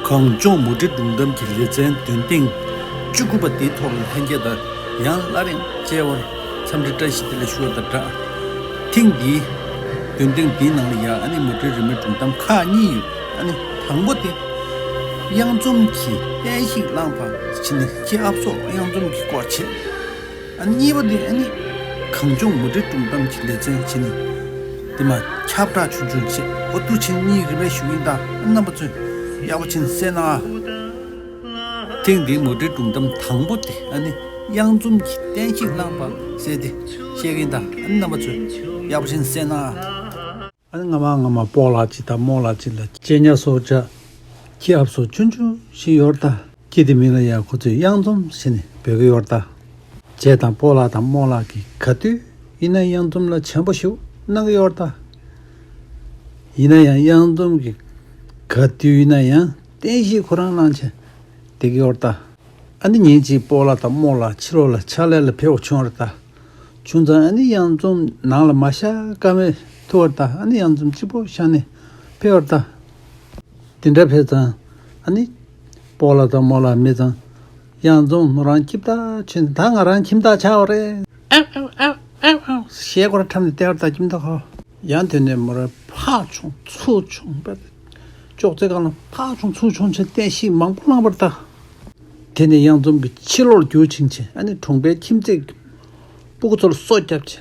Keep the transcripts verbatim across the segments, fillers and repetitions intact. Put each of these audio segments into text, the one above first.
གངས་ལྗོངས་མུ་འབྲེལ་སྒྲུང་གཏམ་གྱི་ལེ་ཚན་འདོན་ཐེངས་བཅུ་དགུ་པ་འདིའི་ཐོག་ལ་ལྷན་རྒྱས་དང་ཡང་སླར་ཡང་མཇལ་བར་འཚམས་འདྲི་བཀྲ་ཤིས་བདེ་ལེགས་ཞུ་བ་དང་སྦྲགས། ཐེངས་འདིའི་འདོན་ཐེངས་འདིའི་ནང་ལ་ཡང་ཨ་ནི་མུ་འབྲེལ་རི་མོའི་སྒྲུང་གཏམ་ཁག་གཉིས་ཡོད། ཨ་ནི་དང་པོ་དེ་གཡང་འཛོམས་ཀྱིས་བསྟན་བཤིག་བླངས་པ་བྱས་ནས་ཁྱེད་ཨབ་སོ་གཡང་འཛོམས་ཀྱི་སྐོར་བྱས། ཨ་ནི་གཉིས་པ་དེ་ཨ་ནི་གངས་ལྗོངས་མུ་འབྲེལ་སྒྲུང་གཏམ་གྱི་ལེ་ཚན་བྱས་ནས་དེ་མ་ཁྱབ་བསྒྲགས་ཆུང་ཆུང་བྱས། འོ་ཐུགས་རྗེ་ཆེ། གཉིས་རིམ་པས་ཞུ་གི་ཡིན། ད་ཨ་ནི་རྣམ་པ་ཚོས་ཡག་པོ་བྱས་ནས་གསན་ཨ། ཐེངས་འདིའི་མུ་འབྲེལ་སྒྲུང་གཏམ་དང་པོ་དེ་ཨ་ནི་གཡང་འཛོམས་ཀྱིས་བསྟན་བཤིག་བླངས་པ་ཟེར་དེ་བཤད་གི་ཡིན། ད་ཨ་ནི་རྣམ་པ་ཚོས་ཡག་པོ་བྱས་ནས་གསན་ཨ། ཨ་ནི་སྔ་མ་སྔ་མ་སྤོ་ལགས་ཅིག་དང་རྨོ་ལགས་ཅིག་ལ་གཅེས་ཉར་སོགས་བྱས། ཁྱི་ཨབ་སོ་ཆུང་ཆུང་ཞིག་ཡོད་རེད་ད། ཁྱི་དེ་མིང་ལ་ཡང་ཁོ་ཚོས་གཡང་འཛོམས་ཟེར་ནས་འབོད་ཀྱི་ཡོད་རེད་ད། བྱས་ཙང་སྤོ་ལགས་དང་རྨོ་ལགས་ཀྱིས་ག་དུས་ཡིན་ན་གཡང་འཛོམས་ལ་བྱམས་པོ་ཞེ་པོ་གནང་གི་ཡོད་རེད་ད། ཡིན་ན་ཡང་གཡང་འཛོམས་ཀྱིས་ག་དུས་ཡིན་ན་ཡང་བསྟན་བཤིག་ཁོ་རང་གནང་བྱས་བསྡད་ཀྱི་ཡོད་རེད་ད། ཨ་ནི་ཉིན་གཅིག་སྤོ་ལགས་དང་རྨོ་ལགས་ཕྱི་ལོགས་ལ་ཕྱག་ལས་ལ་ཕེབས་པ་བྱུང་བ་རེད་ད། བྱུང་ཙང་ཨ་ནི་གཡང་འཛོམས་ནང་ལ་མ་བཞག་ཀ་མེད་ཐུག་པ་རེད་ད། ཨ་ནི་གཡང་འཛོམས་གཅིག་པོ་བཞག་ནས་ཕེབས་པ་རེད་ད། དེ་འདྲ་ཕེབས་ཙང་ཨ་ནི་སྤོ་ལགས་དང་རྨོ་ལགས་མེད་ཙང་གཡང་འཛོམས་མོ་རང་སྐྱིད་པོ་བྱས་ནས། ད་ང་རང་ཁྱིམ་བདག་ཆགས་པ་རེད། ཨེ་ཨེ་ཨེ་ཨེ་ཨེ་ཞེས་སྐོར་འཁྲབ་ནས་བསྡད་པ་རེད་ད། ཁྱིམ་བདག་ཁོ་ཡང་དེ་ནས་མོ་རང་ཕར་མཆོང་ཚུར་མཆོང་བྱས། ཅོག་ཙེ་སྒང་ལ་ཕར་མཆོང་ཚུར་མཆོང་བྱས་བསྟན་བཤིག་མང་པོ་བླངས་པ་རེད་ད། དེ་ནས་གཡང་འཛོམས་ཀྱིས་ཕྱི་ལོགས་ལ་རྒྱུག་ཕྱིན་བྱས་ཨ་ནི་གྲོང་པའི་ཁྱིམ་མཚེས་ཀྱི་སྤུ་གུ་ཚོ་ལ་སོ་བརྒྱབ་བྱས།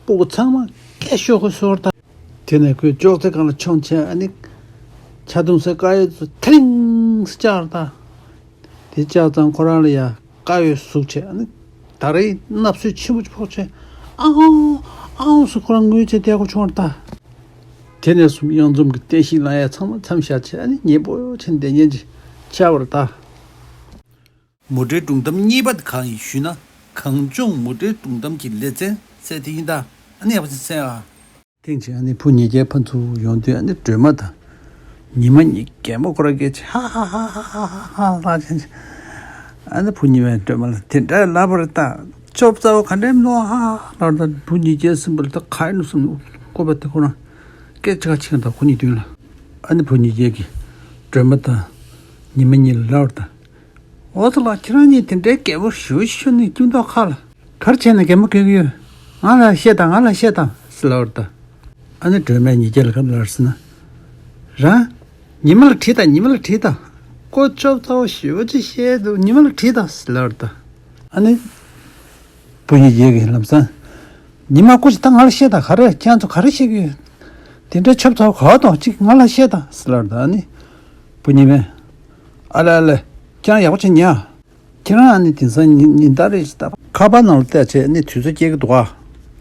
སྤུ་གུ་ཚང་མ་སྐད་ཤོར་གི་བཟོས་པ་རེད་ད། དེ་ནས་ཁོས་ཅོག་ཙེ་སྒང་ལ་མཆོང་བྱས་ཨ་ནི་ཆ་རྡུང་སའི་དཀར་ཡོལ་ཚོ་ཐིང་བཅག་རེད་ད། དེ་བཅག་ཙང་ཁོ་རང་ལ་ཡ་དཀར་ཡོལ་ཟུག་བྱས་ཨ་ནི་ད་རེས་སྣབས་སོལ་ཆེན་པོ་ཅིག་ཕོག་བྱས། ཨའོ་ཨའོ་ཟེར་ཁོ་རང་ངུས་བྱས་བསྡད་དགོས་བྱུང་བ་རེད་ད། དེ་ནས་བཟུང་གཡང་འཛོམས་ཀྱིས་བསྟན་བཤིག་བླང་ཡ་ཚང་མ་མཚམས་བཞག་བྱས་ཨ་ནི་ཉེ་པོ་བྱས་བསྡད་མཁན་ཅིག་ཆགས་པ་རེད་ད། མུ་འབྲེལ་སྒྲུང་གཏམ་གཉིས་པ་དེ་གང་ཡིན་ཞུས་ན། གངས་ལྗོངས་མུ་འབྲེལ་སྒྲུང་གཏམ་གྱི་ལེ་ཚན་ཟེར་དེ་ཡིན་ད། ཨ་ནི་ཡག་པོ་ཅིག་གསན་ཨ། ཐེངས་གཅིག་ཨ་ནི་བུ་གཉིས་ཀའི་ཕར་ཚུར་ཡོང་དུས་ཨ་ནི་སྒྲོལ་མ་དང་ཉི་མ་གཉིས་གད་མོ་ཁོ་ར་སྐད་ཆ་ཧ་ཧ་ལབ་བྱས། ཨ་ནི་བུ་གཉིས་པས་སྒྲོལ་མ་ལ་དེ་འདྲ་ལབ་པ་རེད་ད། ཆོབ་ཚ་བོ་ག་འདྲ་མིན་ནོ་ཧ་ཧ་ལབ་ད། བུ་གཉིས་ཀའི་སེམས་པ་ལ་ད་ག་ཡིན་ནོ་བསམ་བཀོད་པ་དེ་ཁོ་རང་སྐད་ཆ་ག་ཕྱིན་ད་ཁོ་གཉིས་མདུན་ལ། ཨ་ནི་བུ་གཉིས་ཀས་ཀྱིས་སྒྲོལ་མ་དང་ཉི་མ་གཉིས་ལ་ལབ་པ་རེད་ད། འོ་ཙི་ལགས། ཁྱེད་རང་གཉིས་དེ་འདྲའི་གད་མོ་ཞེ་པོ་ཤོར་ནས་ཁྱིམ་ཐོག་ཁ་ལ་ག་རེ་བྱས་ནས་གད་མོ་སྐྱེ་གི་ཡོད། ང་ལ་བཤད་དང་། ང་ལ་བཤད་དང་ཟེར་ལབ་པ་རེད་ད། ཨ་ནི་སྒྲོལ་མས་ཉིས་ཀ་ལ་ག་རེ་ལབ་ཟེར་ན། རང་ཉི་མ་ལ་དྲིས་དང་། ཉི་མ་ལ་དྲིས་དང་། ཁོ་ཆོབ་ཚ་བོ་ཞེ་པོ་ཅིག་བཤད་འདུག་ཉི་མ་ལ་དྲིས་དང་ཟེར་ལབ་པ་རེད་ད། ཨ་ནི་བུ་གཉིས་ཀས་ཀྱིས་ལམ་སང་། ཉི་མ་སྐུ་མཁྱེན། ད་ང་ལ་བཤད་དང་། ག་རེ་ཁྱེད་ཚོ་ག་རེ་བཤད་ཀྱི་ཡོད། དེ་འདྲའི་ཆོབ་ཚ་བོ་ག་པར་འདུག་ཅིག་ང་ལ་བཤད་དང་ཟེར་ལབ་པ་རེད་ད། ཨ་ནི་བུ་གཉིས་པས། ཨ་ལེ་ཨ་ལེ། ཁྱེད་རང་ཡག་པོ་བྱས་ཉལ། ཁྱེད་རང་ཨ་ནི་དེང་སང་ཉིན་ཉིན་ལྟར་རེ་བཞིན་ད་ཁ་པར་ནང་ལ་བལྟས་བྱས་ཨ་ནི་དུས་ཚོད་སྐྱེལ་གྱི་འདུག་ག་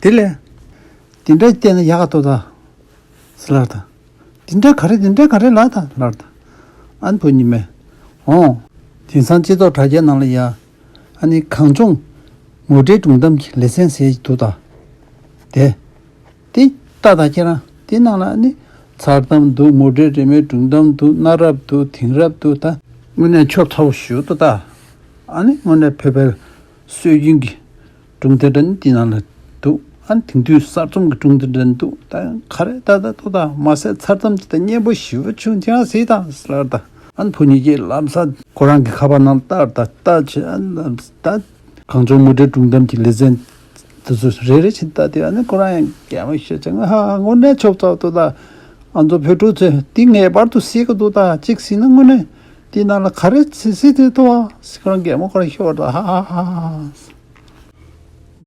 དེ་ལས་དེ་འདྲ་བལྟས་ན་ཡག་ག་འདུག་ད་ཟེར་ལབ་པ་རེད་ད། དེ་འདྲ་ག་རེ། དེ་འདྲ་ག་རེ་ལབ་དང་ལབ་པ་རེད་ད། ཨ་ནི་བུ་གཉིས་པས། འོང་། དེང་སང་སྤྱི་ཚོགས་དྲ་རྒྱའི་ནང་ལ་ཡ། ཨ་ནི་གངས་ལྗོངས་མུ་འབྲེལ་སྒྲུང་གཏམ་གྱི་ལེ་ཚན་ཟེར་གྱི་འདུག་ད། དེ། དེ་ལྟ་དང་ཁྱེད་རང་། དེ་ནང་ལ་ཨ་ནི་མཚར་གཏམ་འདུག་མུ་འབྲེལ་རི་མོའི་སྒྲུང་གཏམ་འདུག་གནའ་རབས་འདུག་དེང་རབས་འདུག་ད་དངོས་གནས་ཆོབ་ཚ་བོ་ཞེ་པོ་འདུག་ད། ཨ་ནི་དངོས་གནས་བོད་པའི་སྲོལ་རྒྱུན་གྱི་སྒྲུང་དེ་འདྲ་ནི་དེ་ནང་ལ་འདུག་ཨ་ནི་དེང་དུས་གསར་རྩོམ་གྱི་སྒྲུང་དེ་འདྲ་འདུག་ད་ག་རེ་ད་ད་ཏོ་ད་མ་ཟད་མཚར་གཏམ་གྱི་ད་སྙན་པོ་ཞེ་པོ་བྱུང་ཀྱང་ཟེར་དང་ཟེར་ལབ་པ་རེད་ད། ཨ་ནི་བུ་གཉིས་ཀས་ལམ་སང་ཁོ་རང་གི་ཁ་པར་ནང་ལྟ་ད་ལྟ་བྱས། ཨ་ནི་ལམ་ད་གངས་ལྗོངས་མུ་འབྲེལ་སྒྲུང་གཏམ་གྱི་ལེ་ཚན་དེ་ཚོ་རེ་རེ་བཞིན་ལྟ་དུས་ཨ་ནི་ཁོ་རང་ཡང་གད་མོ་ཤོར་བྱས། ང་ཧ་ཧ་དངོས་གནས་ཆོབ་ཚ་བོ་འདུག་ད། ང་ཚོ་བོད་ཕྲུག་ཚོས་འདི་ངེས་པར་དུ་གཟིགས་དགོས་འདུག་ད། གཅིག་གཟིགས་ན་དངོས་གནས་འདི་ནང་ལ་ག་རེ་གཟིགས་གཟིགས་དེ་འདུག་ཨ་ཟེར་ཁོ་རང་གད་མོ་ཁོ་རང་ཤོར་བ་རེད་ད། ཧ་ཧ་ཧ་ཧ།